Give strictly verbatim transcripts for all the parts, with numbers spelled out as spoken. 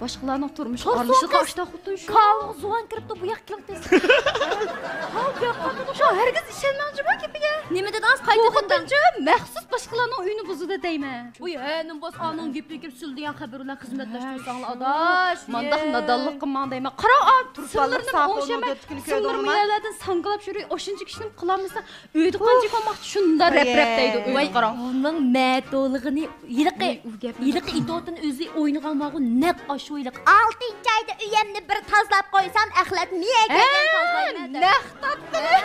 باشقىلارنىڭ تۇرمۇشىغا ئارىلىشىدىغان ئاشۇنداق خوتۇن شۇ. كاۋىغا زۇۋان كىرىپتۇ، بۇ ياققا كېلىڭ تېز. شۇ ھەرگىز ئىشەنمەڭچۇ بۇ گېپىگە. نېمە دېدىڭىز؟ قايتا بۇ خوتۇنچۇ مەخسۇس باشقىلارنىڭ ئۆيىنى بۇزىدۇ دەيمەن. ۋۇي ھە، نېمە بولسا ئانىڭ گېپىگە كىرىپ سۆزلىگەن خەۋىرى بىلەن خىزمەتلەشتۈرسەڭلار ئاداش. مانداق نادانلىق قىلماڭ دەيمەن. قاراڭ، سىرلىرىنى ئوڭشىمەن. سىرلىرىمۇ يەرلەردىن ساڭگىلاپ يۈرۈي، ئاشۇنچە كىشىنى قىلالمىسا ئۆيدە قانچە كالماقچى شۇنداق رەپ رەپ دەيدۇ، ئۆيدە قاراڭ. بۇنىڭ مەتۇلىغىنى ھېلىقى، ھېلىقى ئىتوتىنى ئۆزى ئوينىغان بارغۇ، نەق ئاشۇ ھېلىقى. ئالتىنچى ئايدا ئۆيەمنى بىر تازىلاپ قويسام، ئەخلەت مېيە كەلگەن تازىلايمەن دەپ. نەق تاپتىڭىز.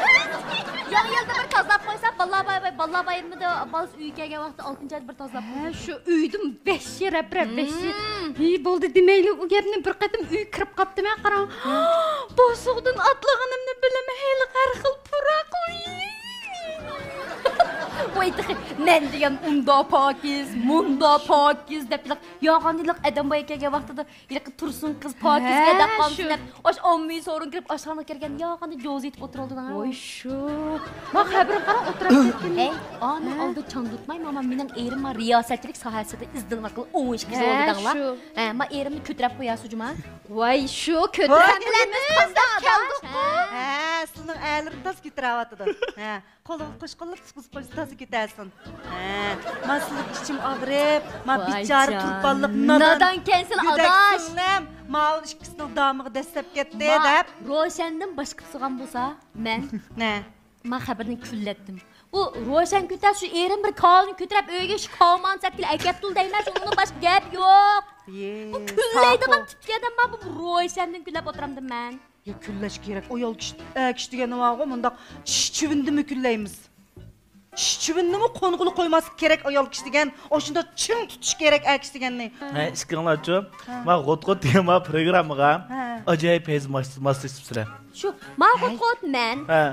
يېڭى يىلدا بىر تازىلاپ قويسام، باللا باي-، باي-، باللا بايرىمىدا بالىسى ئۆيگە كەلگەن ۋاقىتتا ئالتىنچى ئايدا بىر تازىلاپ قويسام. شۇ ئۆيدىن ۋەھشىي رەپ رەپ ۋەھشىي. ھېي، بولدى دېمەيلى، ئۇ گەپنى بىر قېتىم ئۆيگە كىرىپ قاپتىمەن، قاراڭ. بوسۇغىدىن ئاتلىغىنىمنى بىلىمەن، ھېلىقى ھەر خىل پۇراق. ۋاي تېخى مەن دېگەن ئۇندا پاكىز، مۇندا پاكىز دەپ ھېلىقى ياغانىلىق ئادەم بايا كەلگەن ۋاقتىدا ھېلىقى تۇرسۇن قىز پاكىزگە دەپ قالمىسۇن دەپ ئاش ئاممىۋى سورۇن كىرىپ ئاشخانىغا كىرگەن ياغاندا جوزا ئېتىپ ئولتۇرۇۋالدىڭ ھە. ۋاي شۇ. ما خەۋىرىم قاراڭ ئولتۇرۇپ كەتكىنى. ھەي، ئانىڭ ئالدىدا چاڭ تۇتماي، ماما مېنىڭ ئېرىم ما رىياسەتچىلىك ساھەسىدە ئىزدىنىۋاتقىلى ئون ئىككى يىل بولدى دەڭلار. ھە، ما ئېرىمنى كۆتۈرەپ قوياسىزجۇما. ۋاي شۇ كۆتۈرەپ قىلىمىز قانداق كەلدۇققۇ. ھە، سىلىنىڭ ئەرلىرىڭ تاز كۆتۈرەۋاتىدۇ. ھە، قولىغا قوشقانلىق تۇتقۇزۇپ قويسا تازا كېتەرسىڭ. ھە، ما سىلىگە ئىچىم ئاغرىپ، ما بىچارە تۇلپارلىق نادان، نادانكەنسىلە ئاداش. سىڭلىم، ماۋۇ ئىككىسىنىڭ دامىغا دەسسەپ كەتتى دەپ. روشەندىن باشقا سىغان بولسا، مەن. نە؟ ما خەبىرىنى كۈللەتتىم. ئۇ روشەن كۆتەر شۇ ئېرىم بىر كالىنى كۆتۈرەپ ئۆيگە شۇ كالمانى سەتكىلى ئەكەپتۇ دەيمەن، شۇنىڭدىن باشقا گەپ يوق. بۇ كۈللەيدىغان تىپكى ئادەم بار، بۇ روشەندىن كۈللەپ ئولتۇرامدىم مەن. يا كۈللەش كېرەك، ئايال كىشى، ئەر كىشى دېگەننى بارغۇ، مۇنداق چىش چىۋىندىمۇ كۈللەيمىز. چىش چىۋىندىمۇ قونغىلى قويماسلىق كېرەك ئايال كىشى دېگەن، ئاشۇنداق چىڭ تۇتۇش كېرەك ئەر كىشى دېگەننى. ھە، ئىككىڭلارچۇ؟ ھە. ما غوت غوت دېگەن ما پروگراممىغا ھە. ئاجايىپ پەيز ماس-، ماسلىشىپسىلەر. شۇ، ما غوت غوت مەن. ھە.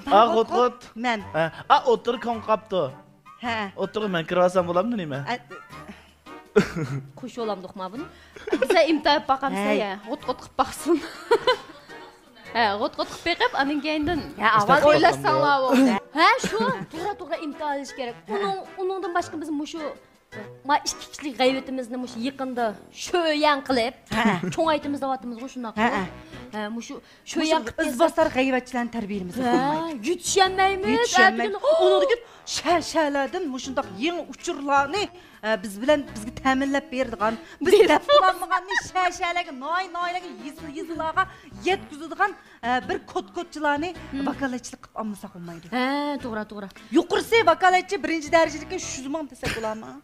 ئا غوت غوت. مەن. ھە. ئا ئوتتۇرا كۆڭ قاپتۇ. ھە. ئوتتۇرىغا مەن كىرىۋالسام بولامدۇ نېمە؟ ئە، قوشۇۋالامدۇق ما بۇنى؟ بىزە ئىمتىھان باقامسە ھەي. يا، غوت غوت قىلىپ باقسۇن. ھە، غوت غوت قىلىپ بېقىپ، ئاندىن كېيىندىن ھە، ئاۋۋال ئويلاشساڭلار بولدى. ھە، شۇ، توغرا، توغرا ئىمتىھان ئېلىش كېرەك. ئۇنىڭ، ئۇنىڭدىن باشقا بىز مۇشۇ، ما ئىككى كىشىلىك غەيۋىتىمىزنى مۇشۇ يېقىندا شۆيەن قىلىپ، ھە. چوڭايتىمىز دەۋاتىمىزغۇ، شۇنداققۇ؟ ھە، ھە. ھە، مۇشۇ شۆيەن قىلىپ ئىزباسار غەيۋەتچىلەرنى تەربىيەلىمىز. ھە، يېتىشەلمەيمىز. يېتىشەلمەيمىز. ئۇنىڭدىن كېيىن شەشەلەردىن مۇشۇنداق يېڭى ئۇچۇرلارنى ئە، بىز بىلەن، بىزگە تەمىنلەپ بېرىدىغان، بىز دەپ بولالمىغاننى شەشەلەرگە، ناھىيە، ناھىيەلەرگە، يېزا، يېزىلارغا يەتكۈزىدىغان، ئە، بىر كوت، كوتچىلارنى ھىم. ۋاكالەتچىلىك قىلىپ ئالمىساق بولمايدۇ. ھە، توغرا، توغرا. يۇقىرىسى ۋاكالەتچى بىرىنچى دەرىجىلىككە يۈز مىڭ دېسەك بولامۇ؟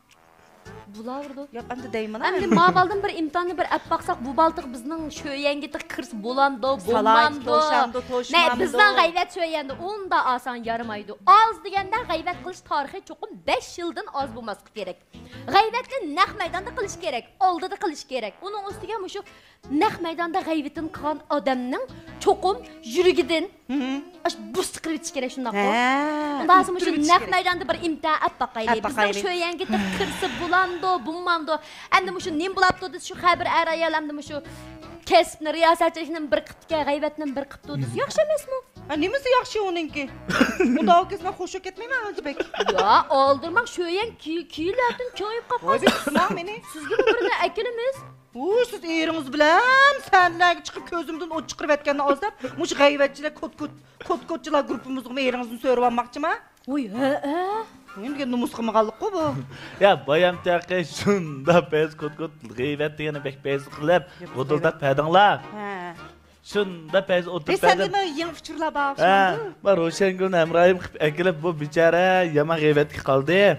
بولاۋېرىدۇ. ياق، ئەمدى دەيمەن. ئەمدى ماۋالدىن بىر ئىمتىھاننى بىر ئەپ باقساق، بۇ بالتىق بىزنىڭ شۆيەنگە تېخى كىرسە بولامدۇ، بولمامدۇ؟ سالايدۇ، توشامدۇ، توشمامدۇ؟ مە، بىزنىڭ غەيۋەت شۆيەندە ئۇنداق ئاسان يارىمايدۇ. ئاز دېگەندە غەيۋەت قىلىش تارىخى چوقۇم بەش يىلدىن ئاز بولماسلىقى كېرەك. غەيۋەتنى نەق مەيداندا قىلىش كېرەك، ئالدىدا قىلىش كېرەك. ئۇنىڭ ئۈستىگە مۇشۇ نەق مەيداندا غەيۋىتىنى قىلغان ئادەمنىڭ چوقۇم يۈرىكىدىن، ھىم. ئاشۇ بۇس چىقىرىۋېتىش كېرەك، شۇنداقمۇ؟ ھە، ئۇنداق بولسا مۇشۇ ئۆتتۈرۈۋېتىش نەق كېرەك. مەيداندا بىر ئىمتىھان ئەپ باقايلى. ئەپ باقايلى. بىزنىڭ شۆيەنگە كىرسە بولامدۇ، بولمامدۇ؟ ئەمدى مۇشۇ نېمە بولاپتۇ دېسە، شۇ خەۋەر ئەر ئايال ئەمدى مۇشۇ كەسىپنى، رىياسەتچىلىكنى بىر قىپتىكەن، غەيۋەتنى بىر قىپتۇ دېسە، ياخشى ئەمەسمۇ؟ ھە، نېمىسى ياخشى ئۇنىڭكى؟ ئۇنداق بولسا مەن خوش بولۇپ كەتمەيمەن ھاجى بەك. يا، ئالدىرىماڭ، شۆيەن كېيىنلەردىن كېڭىيىپ قاپقالسا، سىزگىمۇ بىرنى ئەكېلىمىز. ۋۇي، سىز ئېرىڭىز بىلەن سەھنىلەرگە چىقىپ كۆزۈمدىن ئوت چىقىرىۋەتكەننى ئاز دەپ، مۇشۇ غەيۋەتچىلەر كوت-كوت، كوت-كوتچىلار گۇرۇپپىمىزغىمۇ ئېرىڭىزنى سۆرىۋالماقچىما؟ ۋۇي، ھەئە. مۇنداق نومۇس قىلمىغانلىققۇ بۇ. يا، بايام تېخى شۇنداق پەيز كوت-كوت غەيۋەت دېگەننى بەك پەيز قىلىپ، غۇدۇلداپ بەردىڭلار. ھە. شۇنداق پەيز ئولتۇرۇپ بەردىم. سەندىمۇ يېڭى ئۇچۇرلار بار ئوخشىمامدۇ؟ ھە، مەن روشەنگۈلنى ھەمراھىم قىلىپ ئەكېلىپ، بۇ بىچارە يامان غەيۋەتكە قالدى.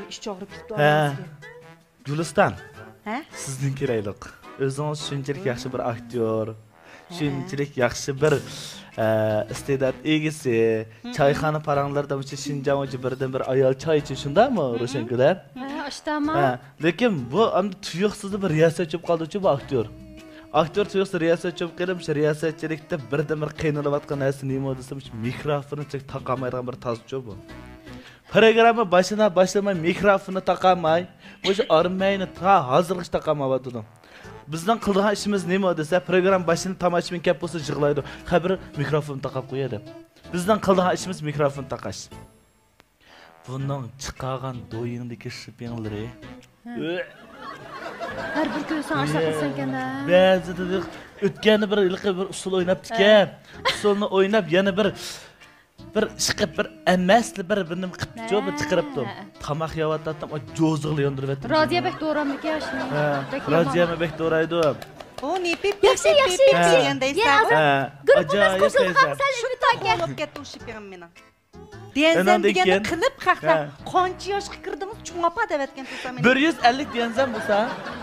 ئىچى ئاغرىپ كېتىپتۇ. ھە. ئادەمگە. گۈلىستان. ھە؟ سىزدىن كېرەيلۇق. ئۆزىڭىز شۇنچىلىك ياخشى بىر ئاكتيور، ھە. شۇنچىلىك ياخشى بىر، ئە، ئىستېدات ئىگىسى. ھە. چايخانا پاراڭلىرىدا مۇشۇ شىنجاڭ بويىچە بىردىنبىر ئايال چايچى، شۇنداقمۇ، ھە. روشەنگۈل ھە؟ ھە، ئاشتاما. ھە. لېكىن بۇ ئەمدى تۇيۇقسىزلا بىر رىياسەتچى بولۇپ قالدىچۇ بۇ ئاكتيور. ئاكتيور تۇيۇقسىز رىياسەتچى بولۇپ قېلىپ، شۇ رىياسەتچىلىكتە بىردىنبىر قىينىلىۋاتقان نەرسە نېمە دېسە، مۇشۇ مىكروفوننى تاقالمايدىغان بىر تازىچۇ بۇ. پروگرامما باشلىنا باشلىماي مىكروفوننى تاقالماي، مۇشۇ ئارمىيەنى تا ھازىرغىچە تاقالمايۋاتىدۇ. بىزنىڭ قىلىدىغان ئىشىمىز نېمە دېسە، پروگرامما باشلىنىپ تاماشىبىن كەپ بولسا يىغلايدۇ. قەبرە مىكروفوننى تاقاپ قويە دەپ. بىزنىڭ قىلىدىغان ئىشىمىز مىكروفون تاقاش. بۇنىڭ چىقارغان دويىڭدىكى شىپىڭلىرى. ھە. ئۆ. ھە، بىر كۆرسەڭ ئاشۇنداق قىلساڭكەن-دە. بەزىدە ئۆتكەندە بىر ھېلىقى بىر ئۇسسۇل ئويناپتىكەن. ئۇسسۇلنى ئويناپ، يەنە بىر، بىر ئىشقىپ، بىر ئەمەسلا بىر، بىر نېمە قىپتۇچۇ، بىر چىقىرىپتۇ. ھە. تاماق يەۋاتاتتىم، ئا، جوزىغىلا ياندۇرۇۋەتتىم. رازىيە بەك دورايدىكەن شۇنى. ھە. بەك رازىيە يامان. بەك دورايدۇ. ئۇ نېپىپ، ياخشى، نېپىپ، ياخشى، نېپىپ ياخشى. دېگەندەي يا، سەن. ھە. گۈلبىناز ئاجايىپ قوشۇلغان قىز. سەن شۇ ئۈمىد ئاكا. قولۇپ كەتتى ئۇ شىپىڭىم مېنىڭ. ديەنزەن ئەنەندىن دېگەننى كېيىن قىلىپ، خەقلەر ھە. قانچە ياشقا كىردىڭىز، چوڭ ئاپا دەۋەتكەن تۇرسام مېنى. بىر يۈز ئەللىك ديەنزەن بولسا،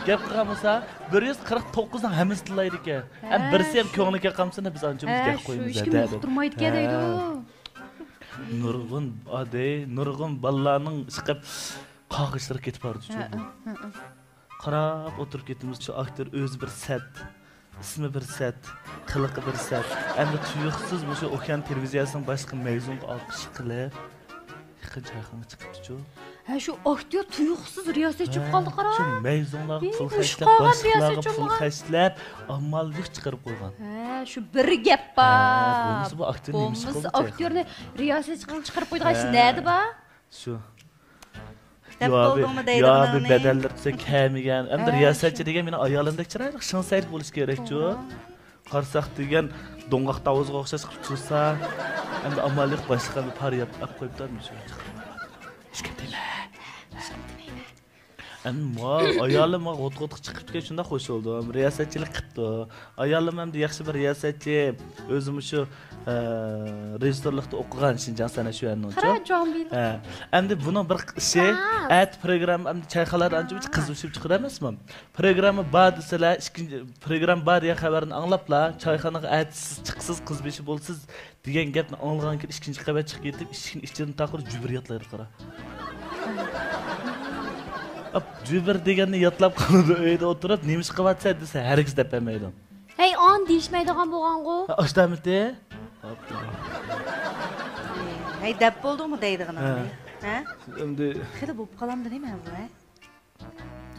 گەپ قىلغان بولسا، بىر يۈز قىرىق توققۇزنىڭ ھەممىسى تىللايدىكەن. ھە، ئەمما بىرسى ھەم شۇ. كۆڭلىگە قالمىسۇن، بىز ئانچە ھە، گەپ شۇ قويىمىز، ھېچكىم دەدى. ئۇقتۇرمايدىكەن ھە. دەيدۇ. نۇرغۇن، ئادەي، نۇرغۇن بالىلارنىڭ ئىشقىپ قاغىشلىرى كېتىپ بارىدۇ. ھە، ھە، ھە. قاراپ ئولتۇرۇپ كېتىمىز، شۇ ئاكتور ئۆزى بىر سەت، ئىسمى بىر سەت، قىلىقى بىر سەت. ئەمدى تۇيۇقسىز مۇشۇ ئوكيان تېلېۋىزىيەسىنىڭ باشلىقى مەيزۇڭغا ئالقىش قىلىپ، يېقىن چايخانىغا چىقىپتۇچۇ. ھە، شۇ ئاكتور تۇيۇقسىز رىياسەتچى بولۇپ قالدى، قارا. شۇ مەيزۇڭلارغا ھېي، پۇل خەجلەپ، باشلىقلارغا پۇل خەجلەپ، ئامال يوق چىقىرىپ قويغان. ھە، شۇ بىر گەپ بار. ھە، بولمىسا بۇ ئاكتور نېمە ئىش قىلدى؟ بولمىسا ئاكتورنى رىياسەتچى قىلىپ چىقىرىپ قويىدىغان ئىش ھە. نەدە بار؟ شۇ. دەپ ياۋابى، بولدۇڭمۇ دەيدىغىنىڭنى؟ ياۋابى بەدەللىرى دېسە كەمىگەن. ئەمدى ھە، رىياسەتچى شۇ. دېگەن مېنىڭ ئايالىمدەك چىرايلىق، شىڭسەيلىك بولۇشى كېرەكچۇ. توغرا. قارىساق دېگەن دوڭغاق تاۋۇزغا ئوخشاش قىلىپ تۇرسا، ئەمدى ئامال يوق باشلىقىمنى پار ياپ ئەپ قويۇپتۇ. شۇ ئىشكە تېمە. ئەمدى ماڭا ئايالىم ماڭا غوت-غوتقا چىقىپتىكەن، شۇنداق خوش بولدۇم. رىياسەتچىلىك قىپتۇ. ئايالىم ئەمدى ياخشى بىر رىياسەتچى، ئۆزىمۇ شۇ، ئە، رېژىسسورلۇقتا ئوقۇغان شىنجاڭ سەنئەت شۆنىنىڭچۇ. قارا، جۇاڭبىلىق. ھە. ئەمدى بۇنىڭ بىر ئىشى، ھا. ئەتە پروگرامما، ئەمدى چايخانىلاردا ئانچە-مۇنچە قىز ھا. بوشاپ چىقىدۇ ئەمەسمۇ؟ پروگرامما بار دېسىلە، ئىككىنچى، پروگرامما بار دېگەن خەۋەرنى ئاڭلاپلا، چايخانىغا ئەتىسىز چىقسىز، قىز بېشى بولىسىز، دېگەن گەپنى ئاڭلىغان كېيىن ئىككىنچى قەۋەتكە چىقىپ كېتىپ، ئىشىكنى ئىچىدىن تاقىرىپ جۈبۈر يادلايدۇ، قارا. ئاپ، جۈبۈر دېگەننى يادلاپ قالىدۇ، ئۆيدە ئولتۇرۇپ، نېمە ئىش قىلىۋاتىسەن دېسە، ھەرگىز دەپ بەرمەيدۇ. ھەي، ئان دېيىشمەيدىغان بولغانغۇ. ھە، ئاشۇنداقمىتى؟ ھەي، دەپ بولدۇڭمۇ دەيدىغىنىڭنى؟ ھە. ھە؟ ئەمدى خېلى بولۇپ قالامدۇ نېمە بۇ، ھە؟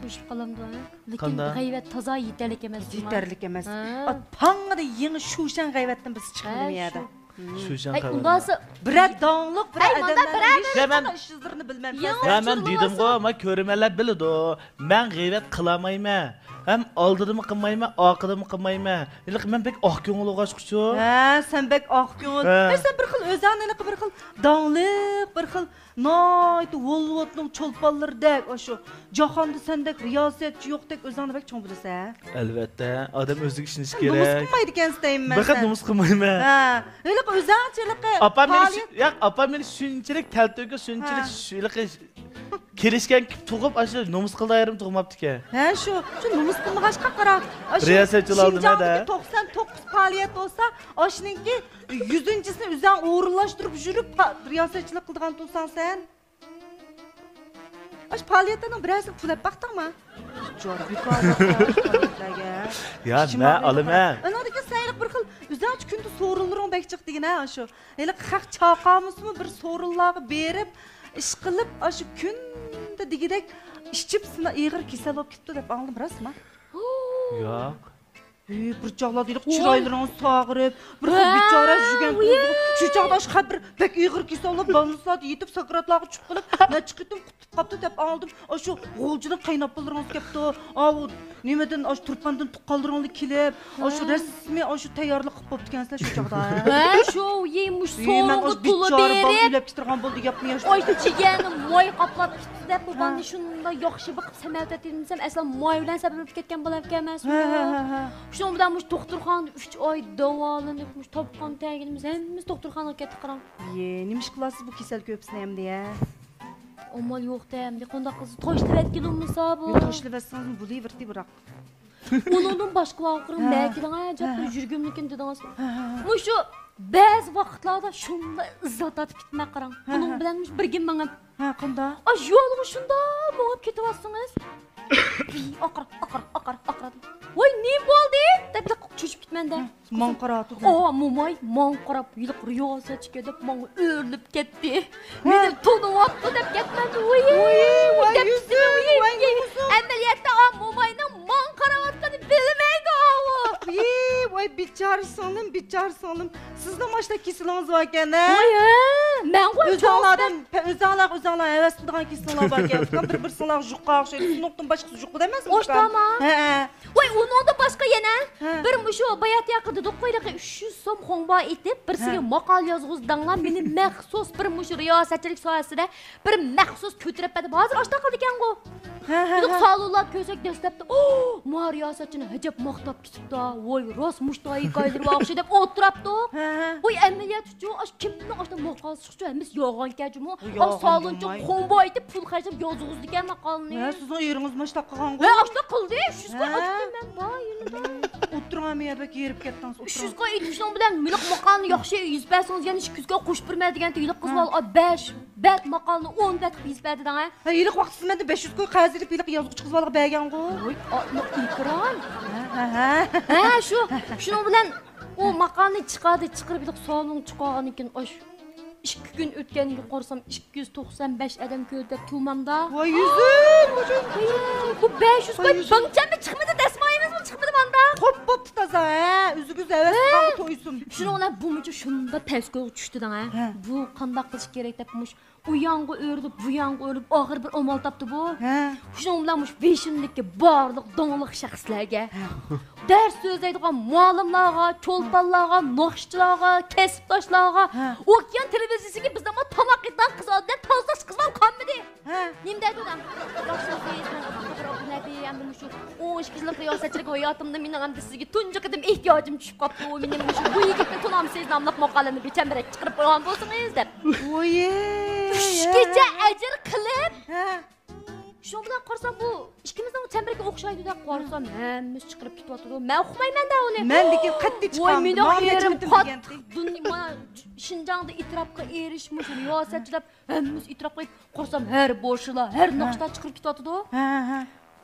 توشۇپ قالامدۇ، ھە؟ لېكىن قانداق؟ غەيۋەت تازا يېتەرلىك ئەمەس جۇما. يېتەرلىك ئەمەس. ھە. ئات، تاڭىدا يېڭى شۇشەن غەيۋەتتىن بىرسى چىقمىدىمۇ يەردە؟ شۇشەن ھەي، خەۋەر. ئۇنداقسا بىرەر داڭلىق، بىرەر ھەي، مانا ئادەملەرنىڭ بىرەر ھېچ يا مەن قانداق ئىش-ئىزلىرىنى بىلمەمسەن يېڭى سەن. يا مەن ئۇچۇرلىرىڭىز دېدىمغۇ، ما كۆرۈرمەنلەر بىلىدۇ. مەن غەيۋەت قىلالمايمەن. ھەم ئالدىدىمۇ قىلمايمەن، ئارقىدىمۇ قىلمايمەن. ھېلىقى مەن بەك ئاق كۆڭۈل بولغاچقىچۇ. ھە، سەن بەك ئاق كۆڭۈل. ھە. ھەي، سەن بىر خىل ئۆزۈڭنى ھېلىقى بىر خىل داڭلىق، بىر خىل ناھايىتى ھوللىۋۇدنىڭ چولپانلىرىدەك، ئاشۇ جاھاندا سەندەك رىياسەتچى يوقتەك ئۆزۈڭنى بەك چوڭ بىلىسەن. ئەلۋەتتە، ئادەم ئۆزىگە ئىشىنىشى كېرەك. نومۇس قىلمايدىكەنسەن دەيمەن مەن بىر خەت سەن. نومۇس قىلمايمەن. ھە، ھېلىقى ئۆزۈڭچە ھېلىقى ئاپام مېنى پائالىيەت شۇ-، ياق، ئاپام مېنى شۇنچىلىك تەلتۆكۈس، شۇنچىلىك ھە. شۇ-، ھېلىقى كېلىشكەن كىپ تۇغۇپ، ئاشۇ نومۇس قىلىدىغان يېرىم تۇغماپتىكەن. ھە، شۇ، شۇ نومۇس قىلمىغاچقا قارا. ئاشۇ رىياسەتچىلىك ئالدىم شىنجاڭدىكى ھەدە. توقسان توققۇز پائالىيەت بولسا، ئاشۇنىڭكى يۈزىنچىسىنى ئۆزۈڭ ئورۇنلاشتۇرۇپ يۈرۈپ، پا-، رىياسەتچىلىك قىلىدىغان تۇرساڭ سەن. ئاشۇ پائالىيەتلەرنىڭ بىرەرسىگە پۇل ئەپ باقتىڭمۇ؟ بىچارە، بىكار ۋاقىت پائالىيەتلەرگە. يا، مەن ئالىمەن. ئانىڭدىن كېيىن سەن ھېلىقى بىر خىل ئۆزۈڭچە كۈندە سورۇنلىرىڭ بەك جىق دېگىن ھە، ئاشۇ. ھېلىقى خەق چاقالمىسىمۇ بىر سورۇنلارغا بېرىپ، ئىشقىلىپ، ئاشۇ كۈندە دېگۈدەك ئىچىپ، سېنى ئېغىر كېسەل بولۇپ كېتىپتۇ دەپ ئاڭلىدىم، راستمۇ؟ ياق. ھېي، بىر چاغلاردا ھېلىقى ۋاي. چىرايلىرىڭ ساغىرىپ، بىر خىل ۋاي. بىچارە يۈگەن ۋاي. شۇ چاغدا ئاشۇ خەپ بىر بەك ئېغىر كېسەل بولۇپ، بولنىسلاردا يېتىپ، ساكراتلارغا چۈشۈپ قېلىپ، نەچچە قېتىم قۇتۇپ قاپتۇ دەپ ئاڭلىدىم. ئاشۇ غۇلجىدىن قايناپىلىرىڭىز كەپتۇ. ئاۋۇ نېمىدىن، ئاشۇ تۇرپاندىن تۇغقانلىرىڭلار كېلىپ، ئاشۇ ھە. رەسمىي ئاشۇ تەييارلىق قىلىپ بوپتىكەنسىلەر شۇ چاغدا. ھە، شۇ يېمىش ھېي، مەن سورۇنغا ئاشۇ تولا بىچارە بالىنى بېرىپ، ئۆيلەپ كېتىدىغان بولدى، ياپمۇ ياش. ئاشۇ جىگەرنى ماي قاپلاپ كېتىپتۇ دەپ، ھە. بۇ بالىنى شۇنداق ياخشى بېقىپ، سەمەلتەتتىم دېسەم، ئەسلا ماي بىلەن سەپەب بولۇپ كەتكەن بالا ئىكەن ئەمەسمۇ. ھە، ھە، ھە، ھە. شۇنىڭ بىلەن مۇشۇ دوختۇرخانىدا ئۈچ ئاي داۋالىنىپ، مۇشۇ تاپقان تەگىنىمىز ھەممىمىز دوختۇرخانىغا كەتتۇق، قاراڭ. يې، نېمە ئىش قىلاسىز بۇ كېسەل كۆپىسىنى ئەمدى، ھە؟ ئامال يوق-تە، ئەمدى قانداق قىلسا، تاشلىۋەتكىلى بولمىسا بۇ. يوق، تاشلىۋەتسىڭىزمۇ بولۇۋېرىدى، بىراق. ئۇنىڭدىن باشقىلارغا قاراڭ، ھە. مەكىلىڭە جاپ ھە، بىر ھە. يۈرگۈملۈكىنى دېدىڭىز. ھە، ھە، ھە. مۇشۇ بەزى ۋاقىتلاردا شۇنداق ئىززەت تارتىپ كېتىمەن، قاراڭ. ھە، بۇنىڭ ھە. بىلەن مۇشۇ بىر گېپىڭىز. ھە، قانداق؟ ئاش يولغا شۇنداق مېڭىپ كېتىۋاتسىڭىز. ئاقىرىپ، ئاقىرىپ، ئاقىرىپ، ئاقىرىپ. ۋاي، نېمە بولدى؟ دەپ چۆچۈپ كېتىمەن-دە. ھە. ماڭا قارا تۇردى. ئا، موماي ماڭا قاراپ، ھېلىقى رىياسەتچى ئىكەن دەپ ماڭا ئۆرۈلۈپ كەتتى. ھە. مېنى تونۇۋاپتۇ دەپ كەتمەمدۇ؟ ۋاي، ۋاي، دەپ يۈزۈم، ۋاي، ۋاي، يۈزۈم. ئەمەلىيەتتە ئا موماينىڭ ماڭا قاراۋاتقىنىنى بىلمەيدۇ ئاۋۇ. ۋاي، ۋاي، بىچارە سىڭلىم، بىچارە سىڭلىم. سىزنىڭ ماشۇنداق كېسىلىڭىز باركەن-ھە؟ ۋاي، ھە. مەنغۇ ئۆزۈڭلار ئادەم، ئۆزۈڭلار، ئۆزۈڭلار ھەۋەس قىلىدىغان كېسىلىڭلار باركەن. ئۇكام، بىر-بىرسىڭلارغا يۇققان ئوخشايدۇ. شۇنىڭدىن باشقىسى يوق دەيمەنسىز ئۇكام؟ ھە، ھە. ۋاي، ئۇنىڭدىن باشقا يەنە ھە. بىر مۇشۇ باياتى ھەققىدە دېدۇققۇ، ھېلىقى ئۈچ يۈز سوم خۇڭبا ئېتىپ، بىرسىگە ھە. ماقالە يازغۇزداڭلار، مېنى مەخسۇس بىر مۇشۇ رىياسەتچىلىك ساھەسىدە بىر مەخسۇس كۆتۈرۈپ بەردى. ھازىر ئاشۇنداق قىلىدىكەنغۇ. ھە، ھە، ھېلىقى ھە. سالونلاردا كۆرسەك، دەسلەپتە، «ئوھ، ما رىياسەتچىنى ئەجەب ماختاپ كېتىپتۇ. ۋاي، راست مۇشۇنداق ھېكايىلىرى بار ئوخشايدۇ» دەپ ئولتۇراپتۇ. ھە، ھە. ۋاي، ئەمەلىيەتتىچۇ، ئاشۇ كىمنىڭ ئاشۇنداق ماقالىسى چىقىچۇ، ھەممىسى يالغانكەنچۇمۇ. ئا، يالغان سالونچۇ بولماي. خۇڭبا ئېتىپ پۇل خەجلەپ يازغۇزدىكەن ماقالىنى. ھە، سىزنىڭ ئېرىڭىز مۇشۇنداق قىلغانغۇ. ھە، ئاشۇنداق قىلدى. ئۈچ يۈزگە ھە. ئاچتىم مەن، ۋاي، يېنىدا. ئولتۇرۇڭ، ھەممە يەردە ھېرىپ كەتتىڭىز، ئۈچ يۈزگە ئېيتىپ، شۇنىڭ بىلەن مىلىق ماقالىنى ياخشى يېزىپ بەرسىڭىز، يەنە ئىككى يۈزگە قوشۇپ بېرىمەن دېگەنتى ھېلىقى قىز ھە. بالا، بەش بەت ماقالىنى ئون بەت قىلىپ يېزىپ بەردى دەڭە. ھە، ھېلىقى ۋاقىت سىز مەندىن بەش يۈز كوي قەرز ئېلىپ، ھېلىقى يازغۇچى قىز بالىغا بەرگەنغۇ. ۋوي، ئا، نو، ئېكران. ھە، ھە، ھە. ھە، شۇ. شۇنىڭ بىلەن ئۇ ماقالىنى چىقاردى، چىقىرىپ ھېلىقى سالونغا چىقارغاندىن كېيىن، ئاش، ئىككى كۈن ئۆتكەندىن كېيىن قارىسام، ئىككى يۈز توقسان بەش ئادەم كۆردى دەپ توماندا. ۋاي يۈزۈم، ۋاي يۈزۈم. بۇ بەش يۈز ۋاي كوي يۈزۈم. بىڭچەممۇ چىقمىدى، دەسمايىمىزمۇ چىقمىدى ماندا. خوپ بوپتۇ تازا، ھە، ئۆزىگىز ھەۋەس ھە. قىلغانغا تويسۇن. شۇنىڭ بىلەن بۇ مۇنچە شۇنداق تەس كويغا چۈشتى دەڭ، ھە. ھە. بۇ قانداق قىلىش كېرەك دەپ مۇش ئۇ يانغا ئۆرۈلۈپ، بۇ يانغا ئۆرۈلۈپ، ئاخىرى بىر ئامال تاپتى بۇ. ھە. شۇنىڭ بىلەن مۇشۇ بېشىمدىكى بارلىق داڭلىق شەخسلەرگە، ھە. دەرس سۆزلەيدىغان مۇئەللىملارغا، چولپانلارغا، ناخشىچىلارغا، كەسىپداشلارغا، ھە. ئوكيان تېلېۋىزىيىسىگە بىزنىڭمۇ تاماق ئېتىدىغان قىز ئادەم، تازىلاش قىزلار قالمىدى. ھە. نېمە دەيدۇ ئۇلار؟ ياخشى سۆزلەيسىز، مەن بىر ئەدىب ئەمدى مۇشۇ ئون ئىككى يىللىق رىياسەتچىلىك ھاياتىمدا مېنىڭ ئەمدى سىزگە تۇنجى قېتىم ئېھتىياجىم چۈشۈپ قاپتۇ، مېنى مۇشۇ بۇ يىگىتنى تونامسىز ناملىق ماقالىنى بىر چەمبىرەك چىقىرىپ قويغان بولسىڭىز دەپ. ۋوي. ئۈچ كېچە ئەجىر قىلىپ، ھە. شۇنىڭ بىلەن قارىسام، بۇ ئىككىمىزنىڭ چەمبىرىكى ئوخشايدۇ دەپ قارىسام، ھەممىسى چىقىرىپ كېتىۋاتىدۇ. مەن ئۇقمايمەن-دە ئۇنى. مەن لېكىن قەتئىي ۋوي، چىقامدىم. مېنىڭ ماڭا ئېرىم نەچچە قېتىم قاتتىق دېگەنتى. دۇنيا، مانا شىنجاڭدا ئېتىراپقا ئېرىشمىش رىياسەتچى دەپ ھەممىسى ئېتىراپ قىلىپ، قارىسام، ھەر بوشىلا، ھەر ھە. ناخشىدا چىقىرىپ كېتىۋاتىدۇ. ھە، ھە.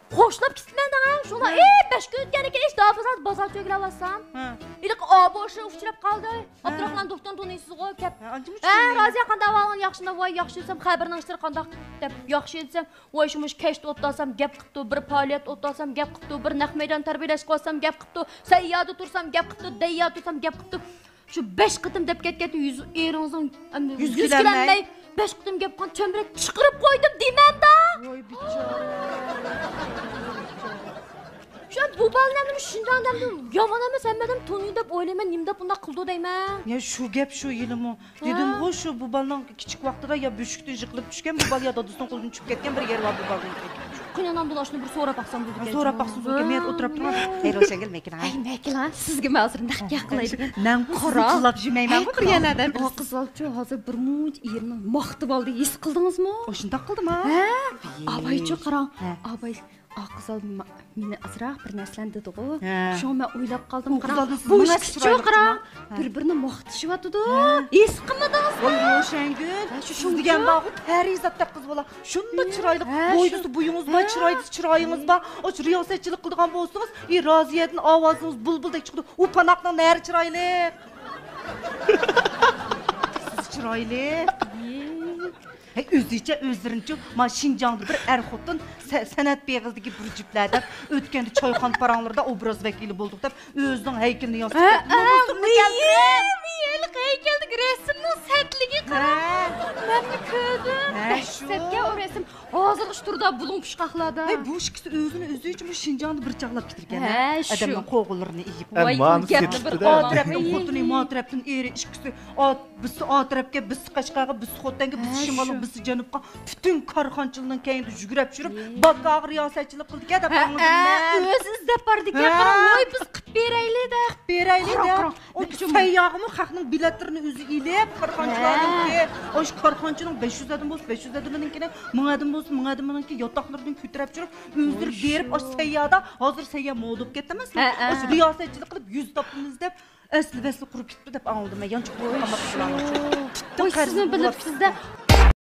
خوشلاپ كېتىپمەن دەڭ، شۇڭا، ھە. ئى، بەش كۈن ئۆتكەندىن كېيىن ئىشتا بازار، بازار چۆگىلەۋاتسام، ھە. ھېلىقى ئابوشى ئۇچراپ قالدى. ھە. ئابدۇراخمان دوختۇرنى تونۇيسىزغۇ، كەپ. ھە، ئانچە مۇشۇ ھە، تونۇيمەن. رازىيە، قانداق ئەھۋالىڭ، ياخشىمۇ؟ ۋاي، ياخشى دېسەم، خەۋىرىڭ ئىشلىرى قانداق؟ دەپ، ياخشى دېسەم، ۋاي، شۇ مۇشۇ كەچتە ئولتۇرسام گەپ قىپتۇ، بىر پائالىيەتتە ئولتۇرسام گەپ قىپتۇ، بىر نەق مەيدان تەربىيەلەشكە بارسام گەپ قىپتۇ، سەييادا تۇرسام گەپ قىپتۇ، دەييادا تۇرسام گەپ قىپتۇ. شۇ بەش قېتىم دەپ كەتكەنتى، يۈز، ئېرىڭىزنىڭ، ئەمدى يۈز يۈز كېلەلمەي. كېلەلمەي بەش قېتىم گەپ قىلغان چەمبىرەك چىقىرىپ قويدۇم دېمەمدا. ۋاي بىچارە. شۇ بۇ بالىنى ئەمدى شىنجاڭدا ئەمدى يامان ئەمەس، ھەممە ئادەم تونۇيدۇ دەپ ئويلايمەن، نېمە دەپ ئۇنداق قىلىدۇ دەيمەن. يا شۇ گەپ شۇ ھېلىمۇ. ھە. دېدىمغۇ، شۇ بۇ بالىنىڭ كىچىك ۋاقتىدا يا بۆشۈكتىن يىقىلىپ چۈشكەن، بۇ بالا يا دادىسىنىڭ قولىدىن چۈشۈپ كەتكەن بىر يەر بار بۇ بالىنىڭكى. قېنى ئانامدىن ئاشۇنى بىر سوراپ باقسام بولىدىكەن. سوراپ باقسىڭىز بولىدىكەن، مەن ئولتۇراپ تۇرۇڭ. ھەي، روشەنگۈل، مەكىلە. ھەي، مەكىلە، سىزگە مەن ھازىر نەق گەپ قىلاي دېگەن. مەنغۇ سىزنى تىللاپ يۈرمەيمەنغۇ بىر يەرلەردە. ئا قىزلارچۇ ھازىر بىر مۇنچە ئېرىنى ماختىۋالدى، ھېس قىلدىڭىزمۇ؟ ئاشۇنداق قىلدىما؟ ھە؟ ئابايچۇ قاراڭ، ھە. ئاباي، ئا قىزلار ما-، مېنى ئازراق بىر نەرسىلەرنى دېدىغۇ. ھە. شۇڭا مەن ئويلاپ قالدىم، قاراڭ، بۇ ئىككىسىچۇ قاراڭ، ھە. بىر-بىرىنى ماختىشىۋاتىدۇ. ھە. ھېس قىلمىدىڭىزمۇ؟ ۋاي روشەنگۈل، ھە، شۇ سىز دېگەن بارغۇ، پەرىزاتتەك قىز بالا. شۇنداق چىرايلىق، ھە، بوينىسى، بويىڭىز بار، ھە. چىرايىڭىز بار. ئاشۇ رىياسەتچىلىك قىلىدىغان بولسىڭىز، ئى، رازىيەدىن ئاۋازىڭىز بۇلبۇلدەك چىقىدۇ. ئۇ پاناقنىڭ نەرى چىرايلىق. سىز چىرايلىق. ھەي، ئۆزىچە ئۆزلىرىنىچۇ، ما شىنجاڭدا بىر ئەر خوتۇن سە-، سەنئەت بېغىزىدىكى بىر جۈپلەر دەپ، ئۆتكەندە چايخانا پاراڭلىرىدا ئوبراز ۋەكىلى بولدۇق دەپ، ئۆزىنىڭ ھەيكىلىنى ياساپ كەپتۇ. ھە، ھە، ھېلىقى ھەيكەلدىكى رەسىمنىڭ سەتلىكى قاراڭ. ھە. مەنمۇ كۆردۈم. ھە، شۇ. سەتكە ئۇ رەسىم. ھازىرغىچە تۇرىدۇ بۇلۇڭ پۇچقاقلاردا. ھەي، بۇ ئىككىسى ئۆزىنى ئۆزىچە بۇ شىنجاڭدا بىر چاغلاپ كېتىدىكەن، ھە، ھە، شۇ. ئادەمنىڭ قوغۇنلىرىنى ئېيىپ. ۋاي، ئۇ گەپنى بىر ئا تەرەپنىڭ خوتۇنى، ما تەرەپتىن ئېرى، ئىككىسى ئا-، بىرسى ئا تەرەپكە، بىرسى قەشقەرگە، بىرسى خوتەنگە، بىرسى شىمالغا، بىرسى جەنۇبقا، پۈتۈن كارخانىچىلارنىڭ كەينىدە يۈگۈرۈپ يۈرۈپ، باكاغا رىياسەتچىلىك قىلىدىكەن دەپ ئاڭلىدىم مەن. ئۆزى ئىزدەپ بارىدىكەن، ھە. قاراڭ، ۋاي، بىز قىلىپ بېرەيلى دە. قىلىپ بېرەيلى دە. قاراڭ، قاراڭ. ئۇ سەيياغىمۇ خەقنىڭ بېلەتلىرىنى ئۆزى ئېلىپ، كارخانىچىلارنىڭكى، ھە. ئاشۇ كارخانىچىنىڭ بەش يۈز ئادىمى بولسا، بەش يۈز ئادىمىنىڭكىنى، مىڭ ئادىمى بولسا، مىڭ ئادىمىنىڭكى ياتاقلىرىدىن كۆتۈرۈپ چۈشۈرۈپ، ئۆزلىرى بېرىپ، ئاشۇ سەييادا، ھازىر سەييا مودا بولۇپ كەتتى ئەمەسمۇ؟ ھە، ھە. ئاشۇ رىياسەتچىلىك قىلىپ، يۈز تاپىمىز دەپ، ئەسلى ۋەسلى قۇرۇپ كېتىپتۇ دەپ ئاڭلىدىم مەن. يانچۇق قۇرۇپ قالماپتۇ. ۋاي، سىزمۇ بىلىپسىز-دە.